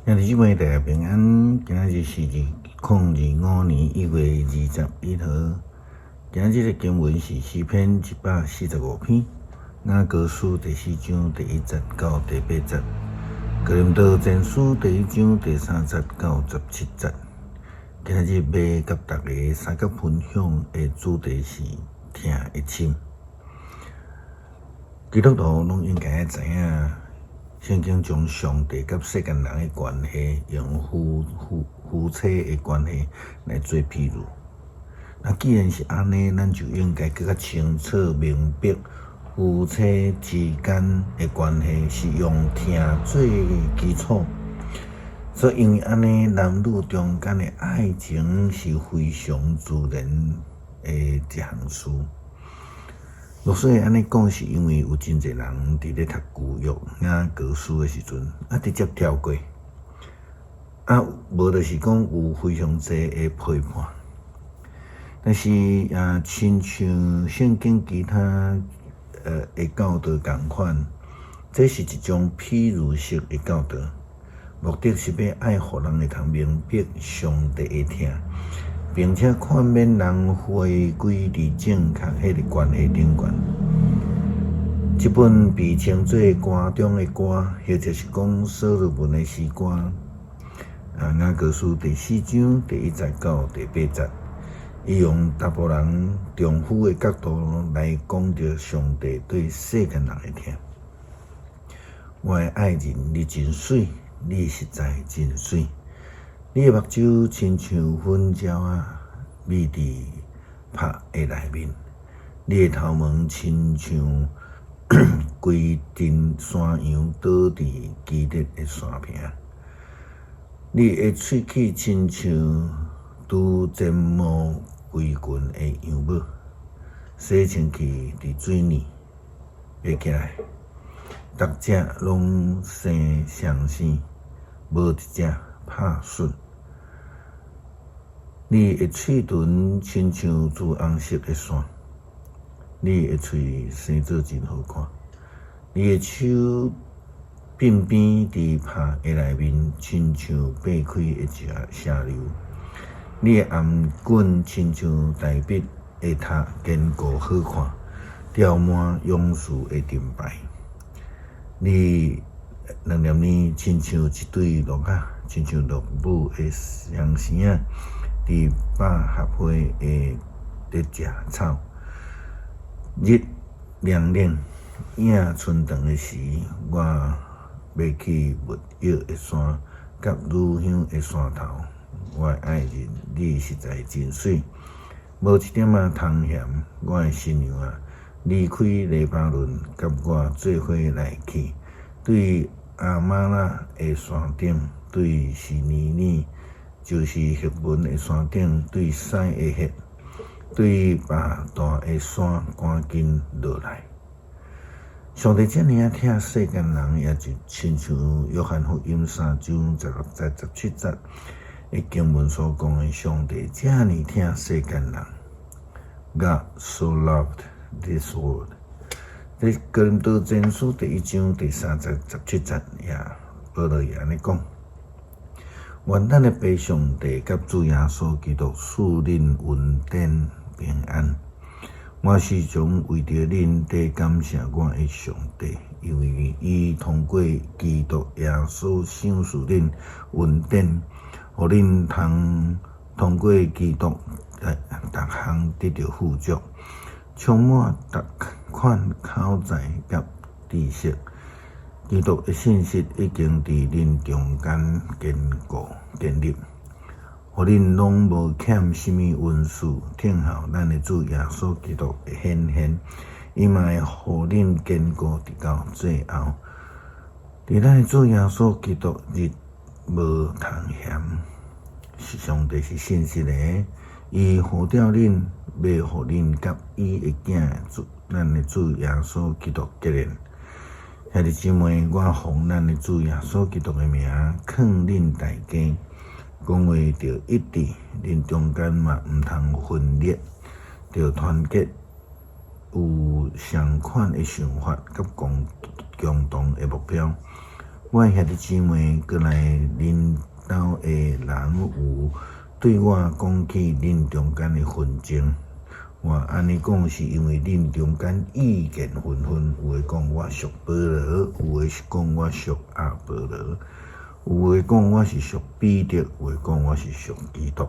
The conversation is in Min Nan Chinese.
兄弟姊妹大家平安，今仔日是2025年1月21號。今仔日的經文是詩篇145篇，雅歌書第四章第一節到第八節，哥林多前書第一章第三節到17節。今仔日欲佮大家相佮分享的主題是疼的深。基督徒攏應該知影，聖經將上帝佮世間人的關係，用夫妻的關係來做譬喻。那既然是按呢，咱就應該閣較清楚明白，夫妻之間的關係是用疼做基礎。所以因為按呢，男女中間的愛情是非常自然的一項事。牧師會按呢講，是因為有真濟人佇咧讀舊約雅歌書的時陣，直接跳過，無就是講有非常濟的批判。但是親像聖經其他的教導仝款，這是一種譬喻式的教導，目的是欲愛予人會通明白上帝的疼，並且勸勉人回歸佇正確彼个關係頂懸。這本被稱做歌中的歌，或者是講所羅門的詩歌，雅歌書第四章第一節到第八節，伊用查埔人丈夫的角度來講著上帝對世間人的疼。我的愛人，你真媠，你實在真媠。你的目睭親像粉鳥仔，覕佇帕的內面；你的頭毛親像規陣山羊倒佇基列的山坪。你的喙齒親像拄剪毛規群的羊母，洗清氣佇水暝爬起來，逐隻攏生雙生，無一隻拍損。你的喙唇親像朱紅色的線，你的喙生做真好看。你的手鬢邊佇帕的內面，親像擘開的石榴。你的頷頸親像大衛的塔堅固好看，吊滿勇士的盾牌。你兩粒耳親像一對鹿仔，親像鹿母的雙生仔，佇百合花的佇食草。日涼冷，影伸長的時，我欲去沒藥的山，佮乳香的山頭。我的愛人，你實在真媠，無一點仔通嫌。我的新娘啊，離開黎巴嫩，佮我做伙來去，對亞瑪拿的山頂，對示尼珥，就是黑門的山頂，對屎的穴，對巴大的山，趕緊落來。上帝遮爾仔疼世間人，也就親像約翰福音三章16節、17節的經文所講的，上帝遮爾疼世間人。God so loved this world。佇哥林多前書第一章第三節、17節，也保羅也按呢講：願咱的父上帝佮主耶穌基督賜恁恩典平安。我時常為著恁佇感謝我的上帝，因為伊通過基督耶穌賞賜恁恩典，予恁通通過基督逐項得著富足，充滿逐款口才佮知識。基督的信息已經佇恁中間堅固建立，予恁攏無欠啥物恩賜，等候咱的主耶穌基督的顯現，伊嘛會予恁堅固直到最後。佇咱的主耶穌基督日無通嫌，是上帝是信實的，伊呼召恁，欲予恁佮伊的囝主，咱的主耶穌基督結連。兄弟姊妹，我奉咱的主耶穌基督的名，勸恁大家，講話著一致，恁中間嘛毋通有分裂，著團結，有相款的想法，佮共同的目標。我的兄弟姊妹，閣來恁兜的人有對我講起恁中間的紛爭。我按呢講是因為恁中間意見紛紛，有的講我屬保羅，有的是講我屬亞波羅，有的講我是屬彼得，有的講我是屬基督。